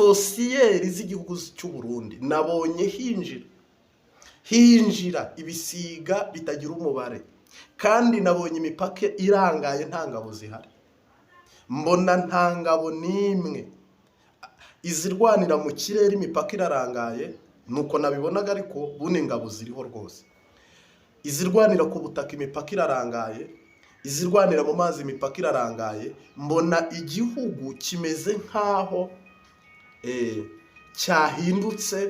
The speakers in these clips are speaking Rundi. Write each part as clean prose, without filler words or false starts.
Fosiyeri z'igihugu cy'u Burundi nabonye hinjira ibisiga bitagira umubare, kandi nabonye imipaka irangaye, nta ngabo zihari. Mbona nta ngabo n'imwe izirwanira mu kirere, imipaka irarangaye, nuko nabibonaga, ariko buno ingabo ziriho rwose. Izirwanira ku butaka, imipaka irarangaye. Izirwanira mu mazi, imipaka irarangaye. Mbona igihugu kimeze nk'aho cyahindutse.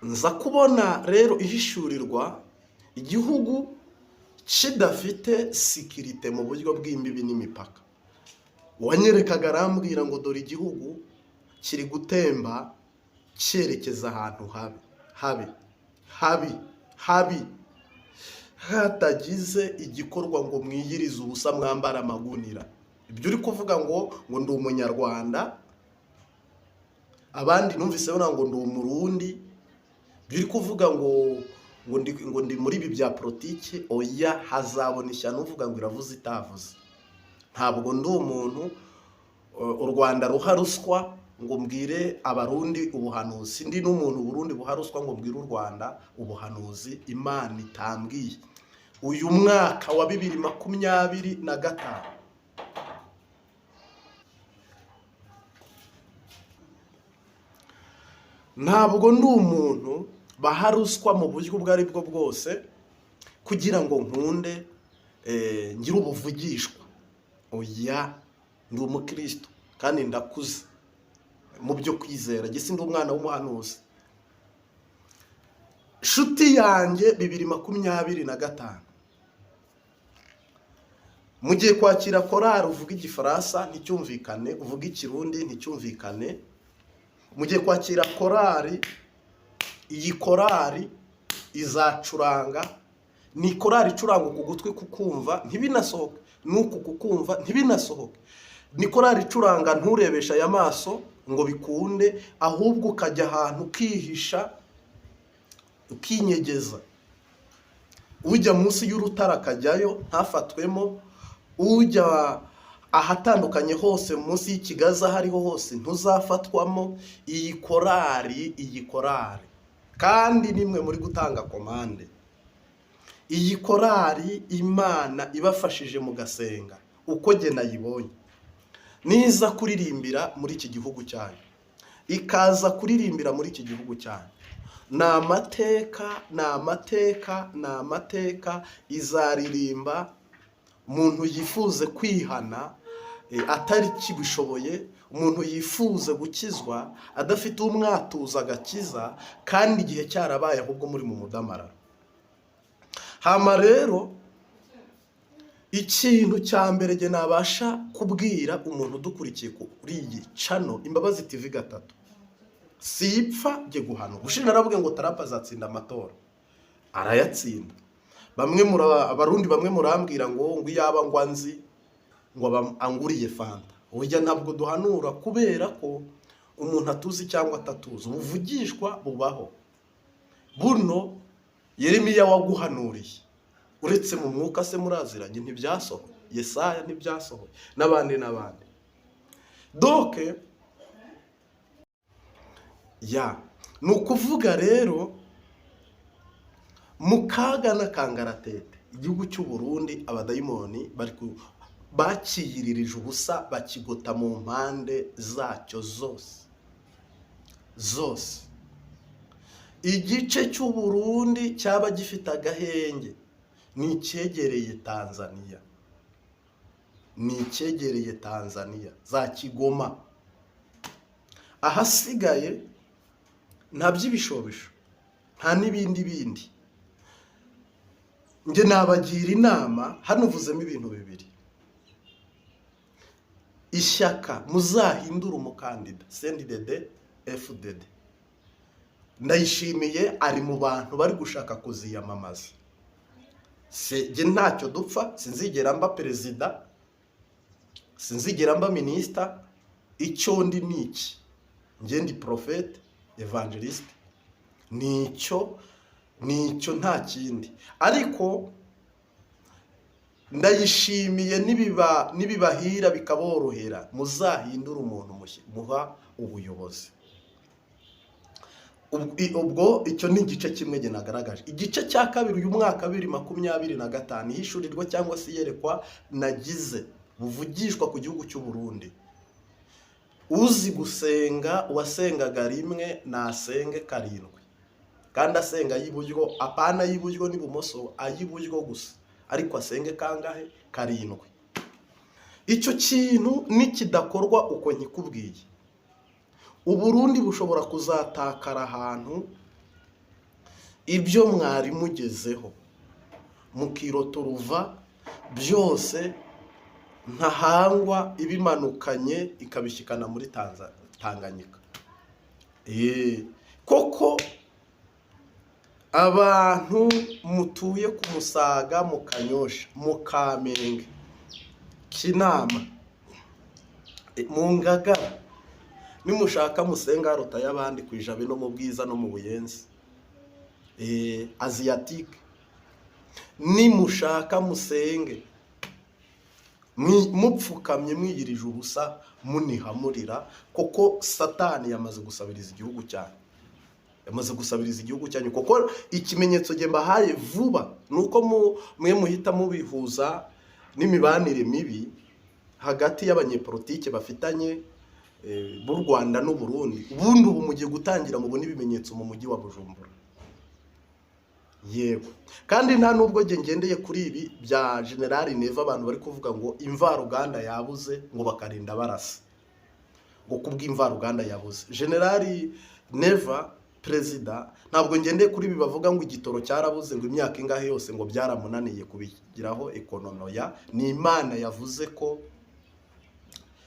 Nza kubona rero ihishurirwa igihugu kidafite sécurité mu buryo bw'imbibi n'imipaka. Uwanyerekaga arambwira ngo: "Dore igihugu kiri gutemba cyerekeza ahantu habi, habi, habi, habi, hatagize igikorwa ngo mwiyirize ubusa, mwambare amagunira." Ibyo uri kuvuga ngo ndi Umunyarwanda, abandi numvise bavuga ngo ndi Umurundi. Ibyo uri kuvuga ngo ndi muri ibi bya politiki, oya, hazabona ishyano uvuga ngo iravuze itavuze. Ntabwo ndi umuntu u Rwanda ruha ruswa ngo mbwire Abarundi ubuhanuzi. Ndi n'umuntu Burundi buha ruswa ngo mbwire u Rwanda ubuhanuzi Imana itambwiye. Uyu mwaka wa 2025, ntabwo ndi umuntu baha ruswa mu buryo ubwo ari bwo bwose kugira ngo nkunde ngire ubuvugishwa. Oya, ndi umukristo kandi ndakuze mu byo kwizera. Gisi ndi umwana w'umuhanuzi. Nshuti yanjye, 2025 mugiye kwakira korari uvuga Igifaransa nticyumvikane, uvuga Ikirundi nticyumvikane. Mugiye kwakira korari, iyi korari izacuranga, ni korari icuranga uku gutwi kukumva ntibinasohoke, n'uku kukumva ntibinasohoke. Ni korari icuranga nturebeshe aya maso ngo bikunde, ahubwo ukajya ahantu ukihisha, ukinyegeza. Ujya munsi y'urutare akajyayo ntafatwemo, ujya ahatandukanye hose, munsi y'ikigazi, aho ariho hose ntuzafatwamo. Iyi korari, iyi korari kandi nimwe muri gutanga commande. Iyi korari, Imana ibafashije mugasenga uko jye nayibonye, niza kuririmbira muri iki gihugu cyanyu, ikaza kuririmbira muri iki gihugu cyanyu, ni amateka, ni amateka, ni amateka. Izaririmba umuntu yifuze kwihana atari kibishoboye, umuntu yifuze gukizwa adafite umwatuza agakiza, kandi igihe cyarabaye, ahubwo muri mu mudamararo. Hama rero ikintu cya mbere jye nabasha kubwira umuntu udukurikiye kuri iyi channel Imbabazi TV gatatu, sipfa jye guhanura. Ubushize naravuga ngo Trump azatsinda amatora, arayatsinda. Bamwe muri Abarundi, bamwe murambwira ngo iyaba ngo anzi, ngo anguriye fanta. Burya ntabwo duhanura kubera ko umuntu atuzi cyangwa atatuzi. Ubuvugishwa bubaho. Buno Yeremiya waguhanuriye, uretse mu mwuka se muraziranye? Ntibyasohoye? Yesaya ntibyasohoye? N'abandi n'abandi. Donc ya ni ukuvuga rero, mu kaga n'akangaratete, igihugu cy'u Burundi abadayimoni bari bakiyiririje ubusa, bakigota mu mpande zacyo zose zose. Igice cy'u Burundi cyaba gifite agahenge ni icyegereye Tanzania, ni icyegereye Tanzania za Kigoma. Ahasigaye nta by'ibishobisho, nta n'ibindi bindi. Njye nabagira inama, hano uvuzemo ibintu bibiri: ishyaka muzahindure umukandida, CNDD FDD. Ndayishimiye ari mu bantu bari gushaka kuziyamamaza. Njye ntacyo dupfa, sinzigera mba perezida, sinzigera mba minisita. Icyo ndi ni iki? Njye ndi prophète évangéliste, nicyo, nicyo, nta kindi. Ariko Ndayishimiye nibiba nibibahira bikaborohera, muzahindure umuntu muha ubuyobozi. Ubwo icyo ni igice kimwe njye nagaragaje. Igice cya kabiri, uyu mwaka 2025, ihishurirwa cyangwa se iyerekwa nagize buvugishwa ku gihugu cy'u Burundi. Uzi gusenga, uwasengaga rimwe nasenge karindwi, kandi asenga ay'iburyo, apana ay'iburyo n'ibumoso, ay'iburyo gusa, ariko asenge kangahe? Karindwi. Icyo kintu nikidakorwa uko nkikubwiye, Uburundi bushobora kuzatakara ahantu ibyo mwari mugezeho mukirota uruva byose, ntahangwa ibimanukanye ikabishyikana muri Tanganyika. Koko abantu mutuye ku Musaga, mu Kanyosha, mu Kamenge, Kinama, mu Ngagara, nimushaka musenga haruta y'abandi ku Ijabe no mu Bwiza no mu Buyenzi, Asiatique, nimushaka musenge mupfukamye, mwiyirije ubusa, muniha murira, kuko Satani yamaze gusabiriza igihugu cyanyu, yamaze gusabiriza igihugu cyanyu. Kuko ikimenyetso njye mbahaye vuba ni uko mwe muhita mubihuza n'imibanire mibi hagati y'abanyepolitike bafitanye b'u Rwanda n'u Burundi. Ubundi ubu mugiye gutangira mubone ibimenyetso mu mujyi wa Bujumbura. Yego, kandi nta nubwo njye ngendeye kuri ibi bya General Neva. Abantu bari kuvuga ngo imvaruganda yabuze, ngo bakarinda barasa ngo kubw'imvaruganda yabuze. General Neva perezida, ntabwo ngendeye kuri ibi bavuga ngo igitoro cyarabuze, ngo imyaka ingahe yose ngo byaramunaniye kubigiraho ekononoya. Ni Imana yavuze ko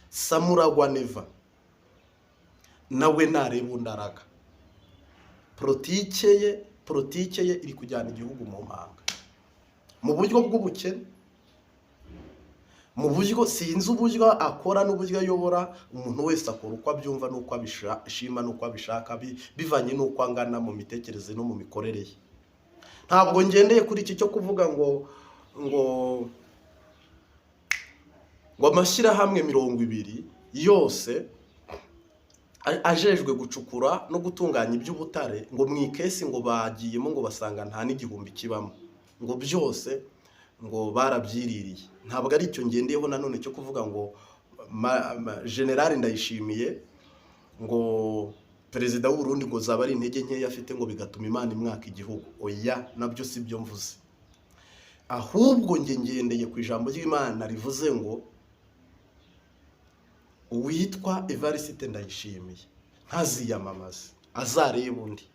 Samuragwa Neva nawe nareba undi araga. Politike ye iri kujyana igihugu mu manga, mu buryo bw'ubukene, mu buryo sinzi uburyo akora n'uburyo ayobora. Umuntu wese akora uko abyumva n'uko abishima n'uko abishaka, bivanye n'uko angana mu mitekerereze no mu mikorere ye. Ntabwo ngendeye kuri iki cyo kuvuga ngo amashyirahamwe 20 yose ajejwe gucukura no gutunganya iby'ubutare, ngo mu ikesi ngo bagiyemo, ngo basanga nta n'igihumbi kibamo, ngo byose ngo barabyiririye. Ntabwo ari icyo ngendeyeho nanone cyo kuvuga ngo General Ndayishimiye, ngo perezida w'u Burundi, ngo zaba ari intege nkeya afite, ngo bigatuma Imana imwaka igihugu. Oya, nabyo si byo mvuze. Ahubwo njye ngendeye ku ijambo ry'Imana rivuze ngo uwitwa Evariste Ndayishimiye ntaziyamamaze, azarebe undi.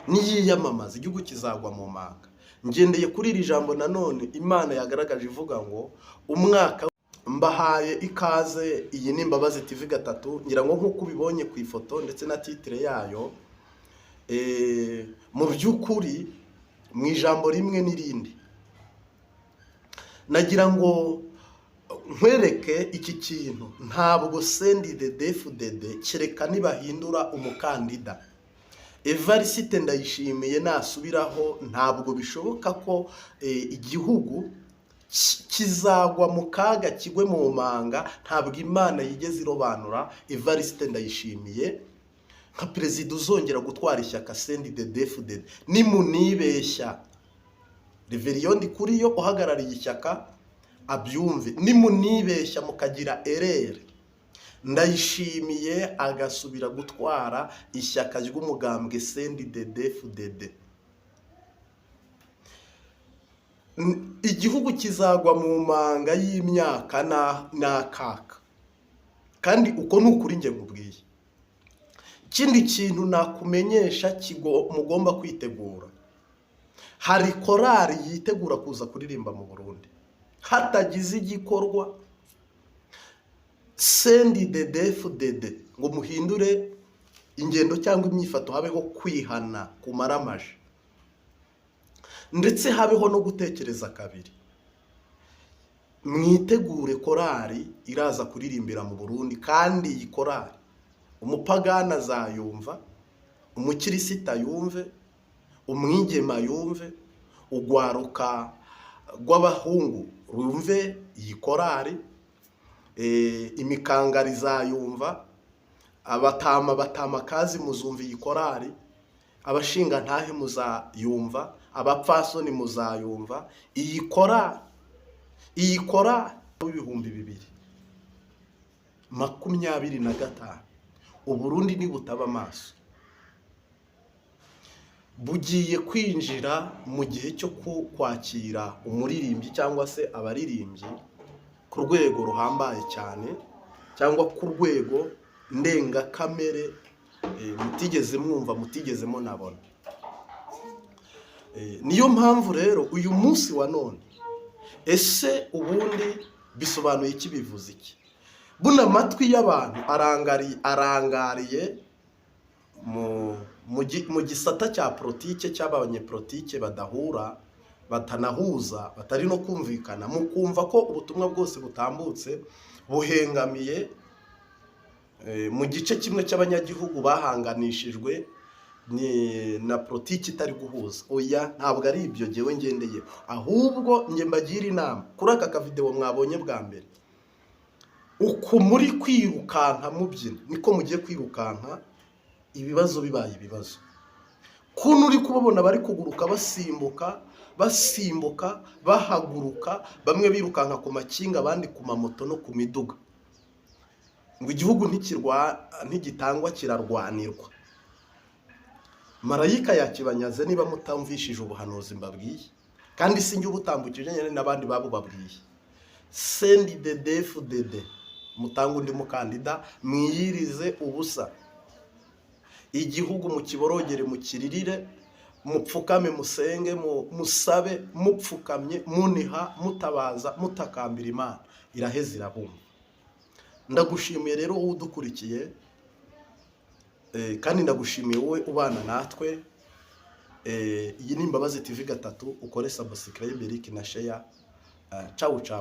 Niyiyamamaza igihugu kizagwa mu manga. Ngendeye kuri iri jambo nanone Imana yagaragaje ivuga ngo umwaka. Mbahaye ikaze, iyi ni Imbabazi TV gatatu. Ngira ngo nk'uko ubibonye ku ifoto ndetse na titre yayo, mu by'ukuri mu ijambo rimwe n'irindi nagira ngo nkwereke iki kintu. Ntabwo CNDD-FDD, kereka nibahindura umukandida, Evariste Ndayishimiye nasubiraho, ntabwo bishoboka ko igihugu kizagwa mu kaga, kigwe mu manga. Ntabwo Imana yigeze irobanura Evariste Ndayishimiye nka perezida uzongera gutwara ishyaka CNDD-FDD. Nimunibeshya, Reverien Ndikuriyo uhagarariye ishyaka abyumve, nimunibeshya mukagira erreur, Ndayishimiye agasubira gutwara ishyaka ry'umugambwe CNDD-FDD, igihugu kizagwa mu manga y'imyaka n'akaka. Kandi uko ni ukuri njye nkubwiye. Ikindi kintu nakumenyesha mugomba kwitegura, hari korali yitegura kuza kuririmba mu Burundi. Hatagize igikorwa CNDD-FDD ngo muhindure ingendo cyangwa imyifato, habeho kwihana kumaramaje, ndetse habeho no gutekereza kabiri, mwitegure korali iraza kuririmbira mu Burundi. Kandi iyi korali umupagani azayumva, umukirisita yumve, umwigema yumve, ugwaruka. rw'abahungu rumve iyi korari, imikangari izayumva, abatama batamakazi muzumva iyi korari, abashinga ntahe muzayumva, abapfasoni muzayumva iyi korari. Iyi korari 2025, Uburundi nibutaba amaso bugiye kwinjira mu gihe cyo kwakira umuririmbyi cyangwa se abaririmbyi ku rwego ruhambaye cyane, cyangwa ku rwego ndengakamere mutigeze mwumva, mutigeze munabona. Niyo mpamvu rero uyu munsi wa none, ese ubundi bisobanuye iki, bivuze iki? Buno amatwi y'abantu arangariye mu gisata cya politike cy'abanyepolitike badahura, batanahuza, batari no kumvikana, mu kumva ko ubutumwa bwose butambutse buhengamiye mu gice kimwe cy'abanyagihugu bahanganishijwe ni na politiki itari guhuza. Oya, ntabwo ari ibyo ngewe ngendeyeho, ahubwo njye mbagira inama kuri aka kavidewo mwabonye bwa mbere. Uku muri kwirukanka mubyina, niko mugiye kwirukanka ibibazo bibaye ibibazo. Kuntu uri kubabona bari kuguruka, basimbuka, basimbuka, bahaguruka, bamwe birukanka ku makinga, abandi ku mamoto no ku miduga, ngo igihugu ntigitangwa, kirarwanirwa. Marayika yakibanyaze niba mutamvishije ubuhanuzi mbabwiye, kandi si njye ubutambukije nyine, n'abandi babubabwiye. CNDD-FDD, mutange undi mukandida, mwiyirize ubusa, igihugu mukiborogere, mukiririre, mupfukame, musenge, musabe mupfukamye, muniha, mutabaza, mutakambira Imana, iraheze irabumva. Ndagushimiye rero wowe udukurikiye, kandi ndagushimiye wowe ubana natwe. Iyi ni Imbabazi TV gatatu. Ukore subscribe, like na share. Ciao ciao.